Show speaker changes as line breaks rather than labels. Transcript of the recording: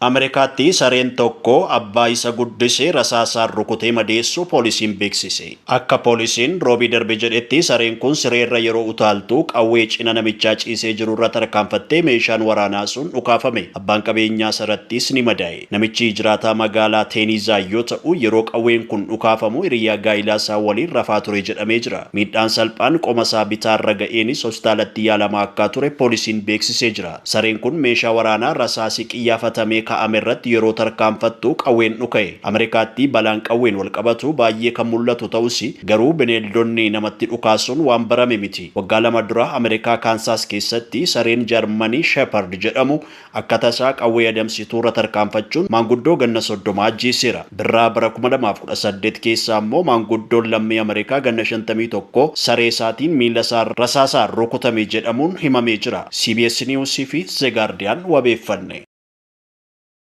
Ameerikaatti sareen tokko abbaa isa guddise rasaasaan rukutee madeessuu poolisiin beeksise. Akka poolisiin Roobii darbe jedhetti, sareen kun sireerra yeroo utaaltu qawwee cina namichaa ciisee jirurra tarkaanfattee meeshaan waraanaa sun dhukaafame. Abbaan qabeenyaa sarattiis ni madaa'e. Namichi jiraataa magaalaa Teenizaa yoo ta'u, yeroo qawween kun dhukaafamu hiriyaa gaa'ilaa isaa waliin rafaa ture jedhamee jira. Miidhaan salphaan qoma isaa bitaarra ga'eenis hospitaalatti yaalamaa akka ture poolisiin beeksisee jira. Sareen kun meeshaa waraanaa rasaasii qiyyaafatamee kaa'ame irratti yeroo tarkaanfattu qawween dhuka'e. Ameerikaatti balaan qawween wal qabatu baay'ee kan mul'atu ta'us, garuu bineeldonni namatti dhukaasuun waan barame miti. Waggaa 2 dura Ameerikaa Kaansaas keessatti sareen Jarmanii Shepherd jedhamu akka tasaa qawwee adamsituurra tarkaanfachuun maanguddoo ganna 30 ajjeeseera. Birraa bara 2018 keessa ammoo maanguddoon lammii Ameerikaa ganna 51 saree isaatiin miila isaa rasaasaan rukutame jedhamuun himamee jira. CBS News fi The Guardian wabeeffanne.